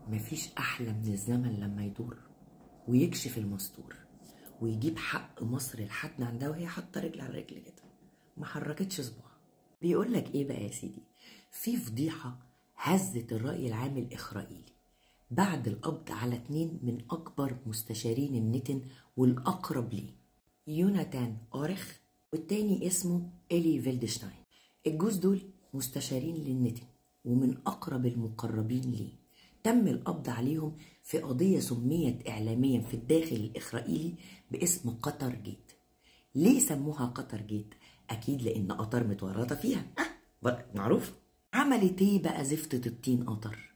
مفيش أحلى من الزمن لما يدور ويكشف المستور ويجيب حق مصر لحد عندها وهي حاطه رجل على رجل كده، ما حركتش صباعها. بيقول لك ايه بقى يا سيدي؟ في فضيحة هزت الراي العام الاسرائيلي بعد القبض على 2 من اكبر مستشارين النتن والاقرب ليه، يوناتان اورخ والتاني اسمه إلي فيلدشتاين. الجوز دول مستشارين للنتن ومن اقرب المقربين ليه. تم القبض عليهم في قضية سميت إعلاميا في الداخل الإسرائيلي باسم قطر جيت. ليه سموها قطر جيت؟ أكيد لأن قطر متورطة فيها، معروف. عملت إيه بقى زفتة الطين قطر؟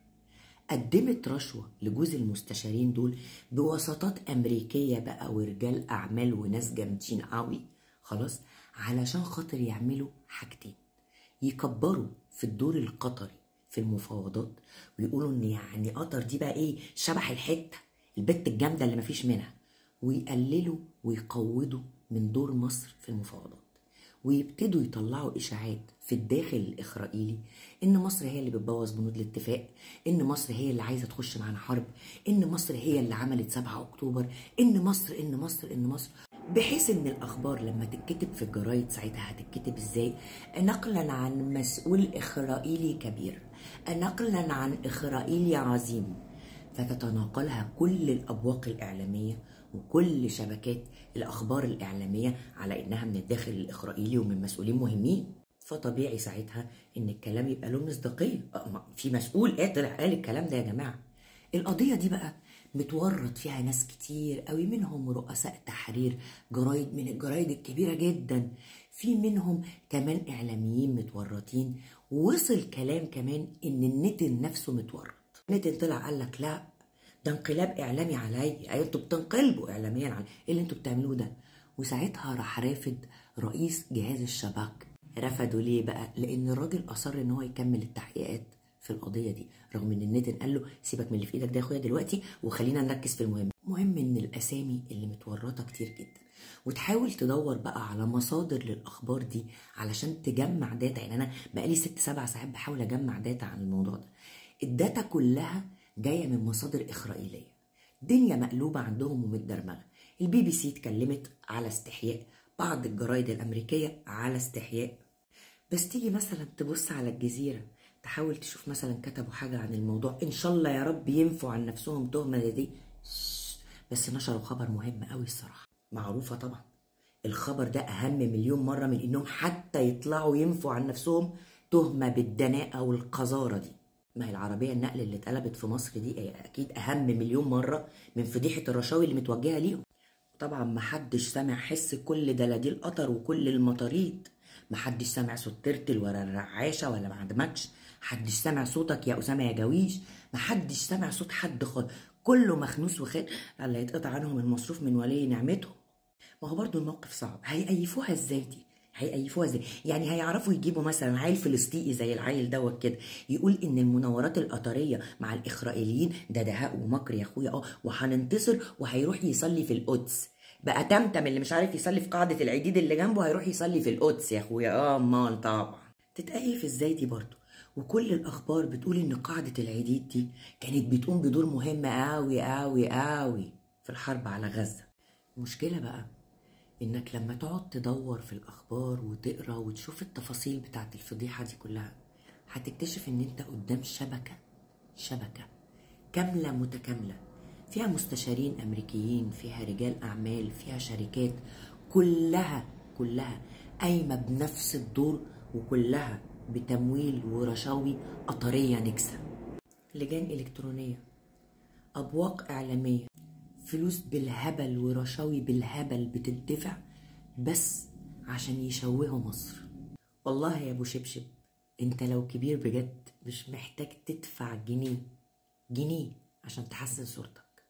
قدمت رشوة لجوز المستشارين دول بوساطات أمريكية بقى ورجال أعمال وناس جامدين قوي، خلاص، علشان خاطر يعملوا حاجتين: يكبروا في الدور القطري في المفاوضات ويقولوا ان يعني قطر دي بقى ايه، شبح الحتة، البت الجامدة اللي مفيش منها، ويقللوا ويقوضوا من دور مصر في المفاوضات، ويبتدوا يطلعوا اشاعات في الداخل الاسرائيلي ان مصر هي اللي بتبوظ بنود الاتفاق، ان مصر هي اللي عايزه تخش معانا حرب، ان مصر هي اللي عملت 7 اكتوبر، ان مصر ان مصر ان مصر، بحيث ان الاخبار لما تتكتب في الجرايد ساعتها هتتكتب ازاي؟ نقلا عن مسؤول اسرائيلي كبير، نقلا عن اسرائيلي عظيم، فتتناقلها كل الابواق الاعلامية وكل شبكات الاخبار الاعلامية على انها من الداخل الاسرائيلي ومن مسؤولين مهمين. فطبيعي ساعتها ان الكلام يبقى له مصداقية، في مسؤول طلع قال الكلام ده يا جماعة. القضية دي بقى متورط فيها ناس كتير قوي، منهم رؤساء تحرير جرايد من الجرايد الكبيرة جدا، في منهم كمان إعلاميين متورطين، وصل كلام كمان إن النتن نفسه متورط. النتن طلع قال لك لا، ده انقلاب إعلامي عليا، أيوة انتوا بتنقلبوا إعلاميا علي، إيه اللي انتوا بتعملوه ده؟ وساعتها راح رافض رئيس جهاز الشباك. رفضوا ليه بقى؟ لأن الراجل أصر إن هو يكمل التحقيقات في القضية دي، رغم ان النتن قال له سيبك من اللي في ايدك ده يا اخويا دلوقتي وخلينا نركز في المهم. المهم ان الاسامي اللي متورطة كتير جدا، وتحاول تدور بقى على مصادر للاخبار دي علشان تجمع data. يعني انا بقالي 6 7 ساعات بحاول اجمع data عن الموضوع ده. ال data كلها جاية من مصادر اسرائيلية، دنيا مقلوبة عندهم ومتدرمغه. البي بي سي اتكلمت على استحياء، بعض الجرايد الامريكية على استحياء، بس تيجي مثلا تبص على الجزيرة تحاول تشوف مثلا كتبوا حاجة عن الموضوع، إن شاء الله يا رب ينفوا عن نفسهم تهمة دي، بس نشروا خبر مهم قوي الصراحة، معروفة طبعا. الخبر ده أهم مليون مرة من إنهم حتى يطلعوا ينفوا عن نفسهم تهمة بالدناءة والقذارة دي. ما هي العربية النقل اللي اتقلبت في مصر دي أكيد أهم مليون مرة من فضيحة الرشاوي اللي متوجهة ليهم. طبعا محدش سامع حس كل دلاديل قطر وكل المطاريد، محدش سامع صوت ترتل ولا الرعاشة ولا ما عدمكش، محدش سامع صوتك يا أسامة يا جويش، محدش سامع صوت حد خالص، كله مخنوس وخير اللي هيتقطع عنهم المصروف من ولي نعمته. ما هو برضو الموقف صعب، هيقيفوها ازاي دي؟ هيقيفوها ازاي؟ يعني هيعرفوا يجيبوا مثلا عيل فلسطيني زي العيل دوت كده يقول ان المناورات القطرية مع الاسرائيليين ده دهاء ومكر يا اخويا، وهننتصر، وهيروح يصلي في القدس بقى. تمتم اللي مش عارف يصلي في قاعدة العديد اللي جنبه هيروح يصلي في القدس يا اخويا، امال طبعا. تتقيف ازاي دي برضو؟ وكل الاخبار بتقول ان قاعدة العديد دي كانت بتقوم بدور مهم قوي قوي قوي في الحرب على غزة. المشكلة بقى انك لما تقعد تدور في الاخبار وتقرا وتشوف التفاصيل بتاعت الفضيحة دي كلها، هتكتشف ان انت قدام شبكة كاملة متكاملة، فيها مستشارين امريكيين، فيها رجال اعمال، فيها شركات، كلها قايمة بنفس الدور، وكلها بتمويل ورشاوي قطرية نكسه، لجان الكترونية، ابواق اعلامية، فلوس بالهبل ورشاوي بالهبل بتدفع بس عشان يشوهوا مصر. والله يا ابو شبشب انت لو كبير بجد مش محتاج تدفع جنيه عشان تحسن صورتك،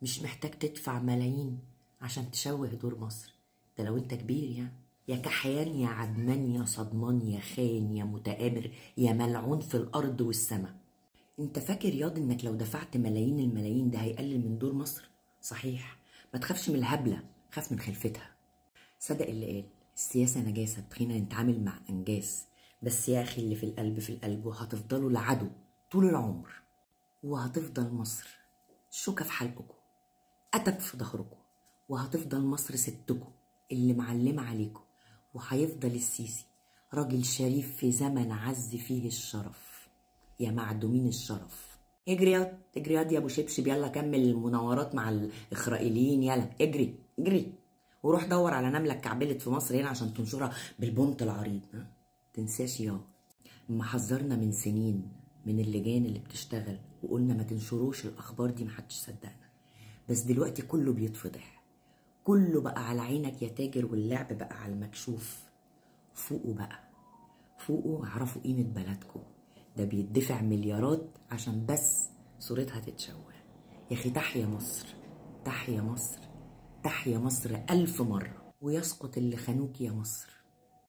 مش محتاج تدفع ملايين عشان تشوه دور مصر. ده لو انت كبير يعني. يا كحيان يا عدمان يا صدمان يا خاين يا متآمر يا ملعون في الارض والسماء. انت فاكر ياض انك لو دفعت ملايين الملايين ده هيقلل من دور مصر؟ صحيح، ما تخافش من الهبلة، خاف من خلفتها. صدق اللي قال السياسة نجاسة، بخينا نتعامل مع انجاز، بس يا اخي اللي في القلب في القلب، وهتفضلوا العدو طول العمر. وهتفضل مصر شوكة في حلقكم، أتب في ظهركم، وهتفضل مصر ستكم اللي معلمة عليكم. وهيفضل السيسي راجل شريف في زمن عز فيه الشرف، يا معدومين الشرف. اجري ياض، اجري ياض يا ابو شبشب، يلا كمل المناورات مع الاسرائيليين، يلا اجري اجري، وروح دور على نملة اتكعبلت في مصر هنا عشان تنشرها بالبنط العريض. ها تنساش يا ما حذرنا من سنين من اللجان اللي بتشتغل وقلنا ما تنشروش الاخبار دي، محدش صدقنا. بس دلوقتي كله بيتفضح، كله بقى على عينك يا تاجر، واللعب بقى على المكشوف. فوقوا بقى، فوقوا، اعرفوا قيمة بلدكم. ده بيدفع مليارات عشان بس صورتها تتشوه. يا اخي تحيا مصر، تحيا مصر، تحيا مصر 1000 مرة. ويسقط اللي خانوك يا مصر.